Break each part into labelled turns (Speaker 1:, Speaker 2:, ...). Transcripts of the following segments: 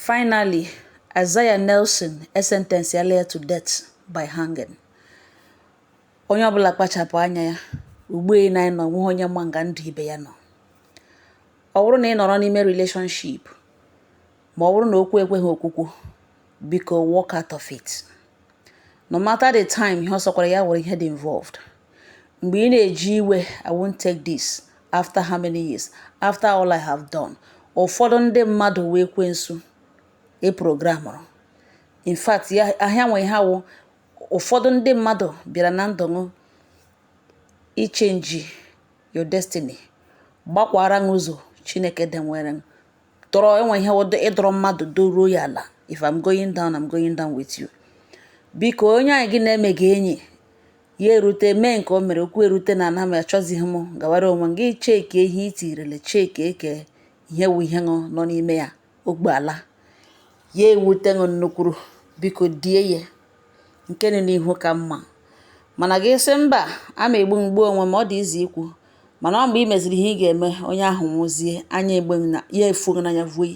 Speaker 1: Finally, Isaiah Nelson esentensiala ya to death by hanging. Onye ọbụla kpachapụ anya ya ugbu a na anyị nọ, nweghị onye ma nga ndụ ibe ya nọ. Ọ bụrụ na ị nọrọ n'ime relationship, ma ọ bụrụ na okwu ekweghị okwukwu, biko walk out of it. No matter the time, ihe ọ sọkwara ya were ihe dị involved. Mgbe ị na-eji iwe, "I won't take this," after how many years, after all I have done. Ụfọdụ ndị mmadụ wee ekwensu e programụrụ. In fact, ya ahịa nwe ha wụ ụfọdụ ndị mmadụ bịara na ndụ ṅụ ichange your destiny, gbakwara ṅụ ụzọ Chineke denwere tọrọ. Enwe ihe ịdọrọ mmadụ doruo ya ala. If I'm going down, I'm going down with you. Biko, onye anyị gị na-eme gị enyi ya erute mee nke o mere, okwu erute na ana m achọzighị m, gawara onwe gị. Cheke ihe itirele, cheke ke ihe wụ ihe ṅụ nọ n'ime ya ogbe ala ya ewute ṅụ nnukwuru. Biko, die ya nke nọ n'ihu ka mma. Mana gị sị mba, ama egbu mgbu onwe m, ọ dị izu ikwu. Mana ọ mgbe ị meziri ihe ị ga-eme, onye ahụ nwụzie, anya egbe na ya efuo n'anya vuo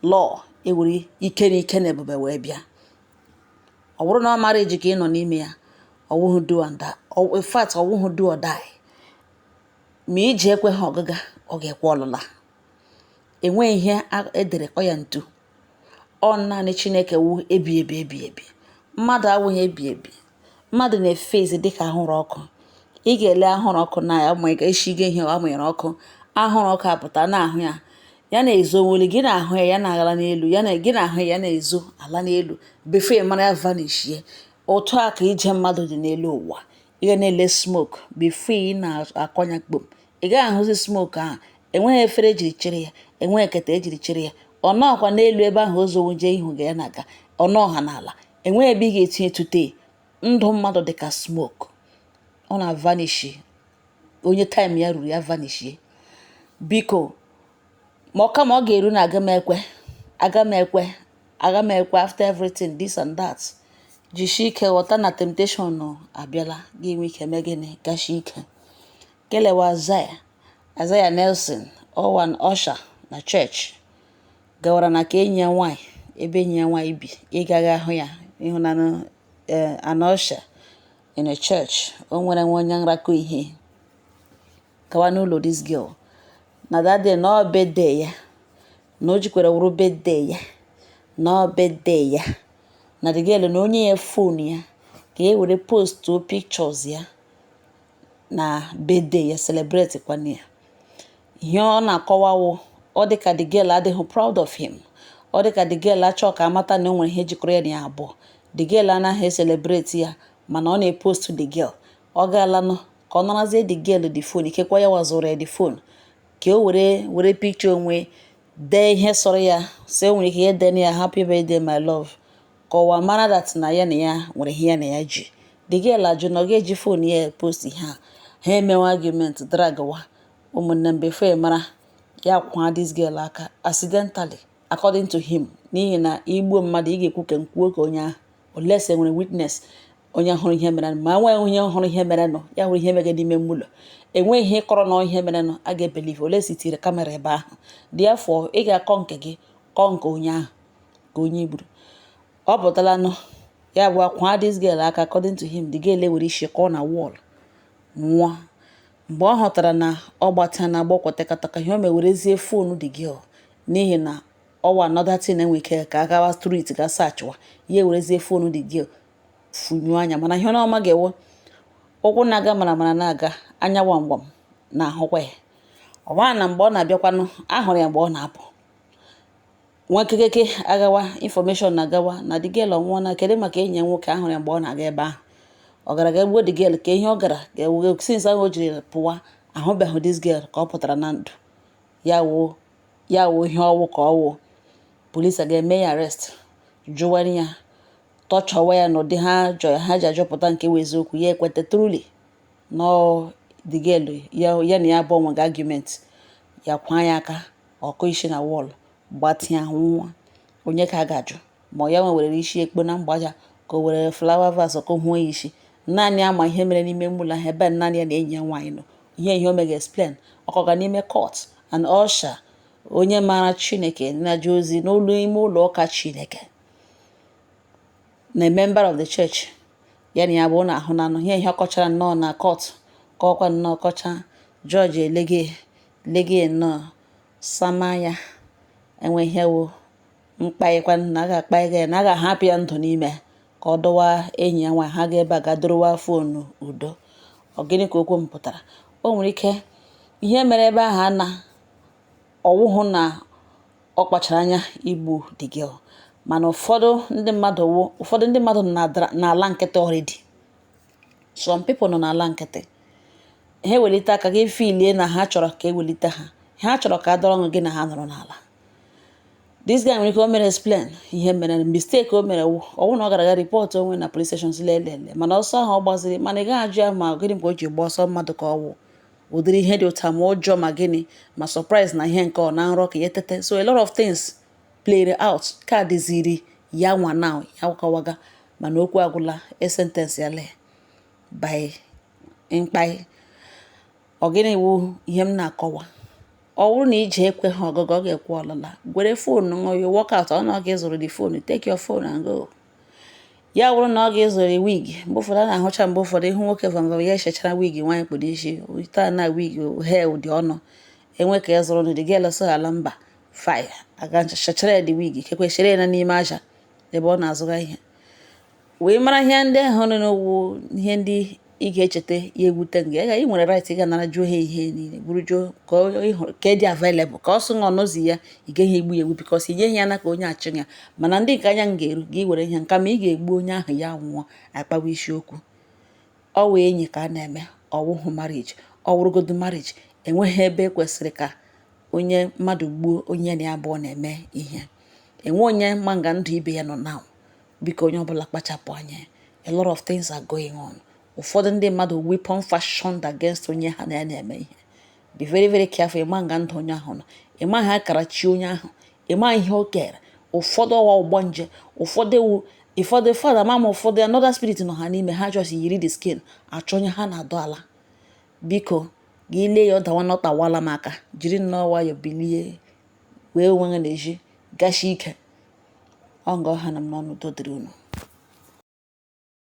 Speaker 1: lọọ, ewere ike na ike na ebube wee bịa. Ọ bụrụ na ọ mara eji ka ị nọ n'ime ya, ọwụhụ do and die. In fact, ọwụhụ do or die. Ma iji ekwe ha ọgịga, ọ ga-ekwe ọlụla. Enweghị ihe edere kọ ya ntu. Ọ naanị Chineke wu ebi ebi ebi ebi. Mmadụ awụghị ebi ebi. Mmadụ na-efe ezi dịka ahụrụ ọkụ. Ị ga-ele ahụrụ ọkụ na ya ma ị ga-eshiga ihe amụnyere ọkụ, ahụrụ ọkụ apụta na-ahụ ya, ya na-ezo nwere gị na-ahụ ya, ya na-agala n'elu ya na gị na-ahụ ya, ya na-ezo ala n'elu before ị mara ya vanishie. Otu a ka ije mmadụ dị n'elu ụwa. Ị ga na-ele smoke before ị na-akọnya kpom, ị gaghị ahụzi smoke ahụ. Enweghị efere ejiri chere ya, enweghị ekete ejiri chere ya. Ọ nọọkwa n'elu ebe ahụ o zowo jee ihu ga ya na-aga, ọ nọọha n'ala, enweghị ebe ị ga-etinye tute. Ndụ mmadụ dị ka smoke, ọ na-vanish. Onye time ya ruru, ya vanishie. Biko, ma ọ kama ọ ga-eru na aga m ekwe, aga m ekwe, aga m ekwe, after everything, this and that. Jisie ike ghọta na temptation abịala gị, nwee ike mee gịnị? Gashi ike kelewa. Isaiah, Isaiah Nelson, ọwan usher na church, gawara na ka enyi ya nwaanyị, ebe enyi ya nwaanyị bi. Ịgaghị ahụ ya ịhụnanụ an usher in a church, o nwere nwa onye nrakọ ihe gawa n'ụlọ this girl na that day, na ọ birthday ya, na o jikwara wụrụ birthday ya, na ọ birthday ya, na the girl na onye ya phone ya ka e were postuo pictures ya na birthday ya, celebrate kwana ya. Ihe ọ na-akọwawo, ọ dị ka the girl adịghị proud of him. Ọ dị ka the girl achọ ka amata na o nwere ihe jikọrọ ya na ya abụọ. The girl anaghị celebrate ya, mana ọ na-epost the girl. Ọ gaalanụ ka ọ narazie the girl the phone. Ikekwe ya wazụrụ ya the phone ka o were were picture onwe dee ihe sọrọ ya, sị o nwere ike ya dee ya, "Happy birthday, my love," ka ụwa mara that na ya nwere ihe ya na ya ji. The girl ajụ na ọ ga-eji phone ya post ihe a. Ha emewe argument, dragwa ụmụnne m. Before mara ya, kwa this girl aka accidentally, according to him, n'ihi na igbuo mmadụ, ị ga-ekwu ka nkwuo ka onye ahụ, unless e nwere witness, onye hụrụ ihe mere. Ma enweghị onye hụrụ ihe merenụ, ya hụrụ ihe mege n'ime ụlọ, enweghị ihe kọrọ na ihe merenụ a ga-ebelieve unless tiri camera ebe ahụ. Therefore, ị ga-akọ nke gị, kọọ nke onye ahụ ka onye gburu. Ọ pụtalanụ ya bụ akwa this girl aka. According to him, the girl ewere isi kọọ na wall, nwụọ. Mgbe ọ hụtara na ọ gbata na agbọkwọtekataka ihe o mewerezie phone the girl, n'ihi na ọwa another thing enwe ike ka agawa street ga sachịwa ya, ewerezie phone the girl funyuo anya. Mana ihe ọma ga-ewu ụkwụ na-aga mara mara na-aga anya gwamgwam na-ahụkwa ya. Ọ maa na mgbe ọ na-abịakwanụ, ahụrụ ya mgbe ọ na-apụ. Nwa kekeke agawa, information na-agawa na the girl ọnwụọ. Na kedu maka enyi ya nwoke ahụrụ ya mgbe ọ na-aga ebe ahụ? Ọ gara ga gbuo the girl? Ka ihe ọ gara ga-ewu since ahụ o jiri pụwa, ahụbeghị this girl ka ọ pụtara na ndụ ya. Wụ ya wụ ihe ọwụ ka ọwụ police ga-eme ya arrest, jụwara ya, tọchọwa ya n'ụdị ha jọ ha ji achọpụta nke wụ eziokwu. Ya ekweta truly na the girl ya, ya na ya abụọ nwega argument, ya kwa ya aka, ọkụ isi na wall, gbatịa, nwụọ. Onye ka a ga-ajụ? Ma ọ ya nwe were isi ekpo na mgbaja, ka o were flower vase ka o huo ya isi. Naanị ama ihe mere n'ime ụlọ ahụ ebe naanị ya na enyi ya nwaanyị nọ. Ihe ihe o mega explain ọkọga n'ime court, an usher Onye maara Chineke na-eje ozi n'ụlọ ime ụlọ ụka Chineke na member of the church ya na ya bụ na ahụ na anụ ihe ihe ọ kọchara nnọọ na court, kọkwa nnọọ kọcha judge elege lege nnọọ sama ya enwe ihe wụ mkpaịkwa na a ga-akpa ya na a ga-ahapụ ya ndụ n'ime ka ọ dọwa enyi ya nwaanyị ha ga ebe a ga dorowa phone udo. Ọ gịnị ka okwu m pụtara? O nwere ike ihe mere ebe ahụ a na ọwụhụ na ọ kpachara anya igbu the girl, mana ụfọdụ ndị mmadụ wụ ụfọdụ ndị mmadụ nọ n'ala nkịtị already. Some people nọ n'ala nkịtị, ha ewelite aka gị filie na ha chọrọ ka ewelite ha, ha chọrọ ka a dọrọ gị na ha nọrọ n'ala. This guy nwere ike o mere explain ihe mere, mistake o mere wụ ọwụ na ọ gara aga report onwe na police station si lelele, mana ọsọ ahụ ọ gbaziri, mana ị gaghị ajụ ya ma gịnị ka o ji gba ọsọ mmadụ ka ọ wụ ụdịrị ihe dị ụta ma ụjọ ma gịnị ma surprise na ihe nke ọ na nrọ ka ya tete. So a lot of things played out ka dịziri ya nwa now ya kọwaga, mana okwu agwụla. E sentence ya lee by mkpai. Ọ gịnị wụ ihe m na-akọwa? Ọ bụrụ na ije ekwe ha ọgụgụ, ọ ga-ekwe ọlụla. Gwere phone ṅụ, you work out. Ọ na ọ ga-ezụrụ the phone, take your phone and go. Ya bụrụ na ọ ga-ezụrụ wig, mgbe ụfọdụ a na-ahụcha, mgbe ụfọdụ ihu nwoke vamvam ya echechara wig nwaanyị kpụrụ isi taa na wig hair dị ọnụ enwe ka ya zụrụ the girl sị ala mba fine, aga chachara ya the wig kekwe chere ya na n'ime aja ebe ọ na-azụga ihe wee mara ihe ndị ahụ nọ n'owu, ihe ndị ị ga-echeta ya ewute gị. Ị nwere right ị ga-anara jụọ ha ihe niile buru jụọ ka ọ hụrụ ka dị available ka ọ sị ṅụ n'ụzọ ya. Ị gaghị egbu ya egbu because i nyeghị ya na ka onye achị ya, mana ndị nke anya m ga-eru gị were ihe nka ma ị ga-egbu onye ahụ ya nwụọ akpawa isiokwu. Ọ wụ enyi ka a na-eme, ọwụhụ marriage. Ọ wụrụgodu marriage, enweghị ebe kwesịrị ka onye mmadụ gbuo onye na ya abụọ na-eme ihe enwe onye ma nga ndụ ibe ya nọ now. Biko, onye ọbụla kpachapụ anya. A lot of things are going on. Ụfọdụ ndị mmadụ weapon fashioned against onye ha na ya na-eme ihe. Be very, very careful. Ịma nga ndụ onye ahụ nọ, ịma ha akara chi onye ahụ, ịma ihe o kere. Ụfọdụ ọwa ọgbọ nje, ụfọdụ ewu, ụfọdụ fada ma ụfọdụ another spirit nọ ha n'ime ha, just yiri the skin achọ onye ha na-adọ ala. Biko, gị lee ya ọ dawa na ọ tawala m aka, jiri nnọọ nwayọ bilie wee onwe gị na-eji gashi ike ọ nga ọha na m n'ọnụ. Udo dịrị unu.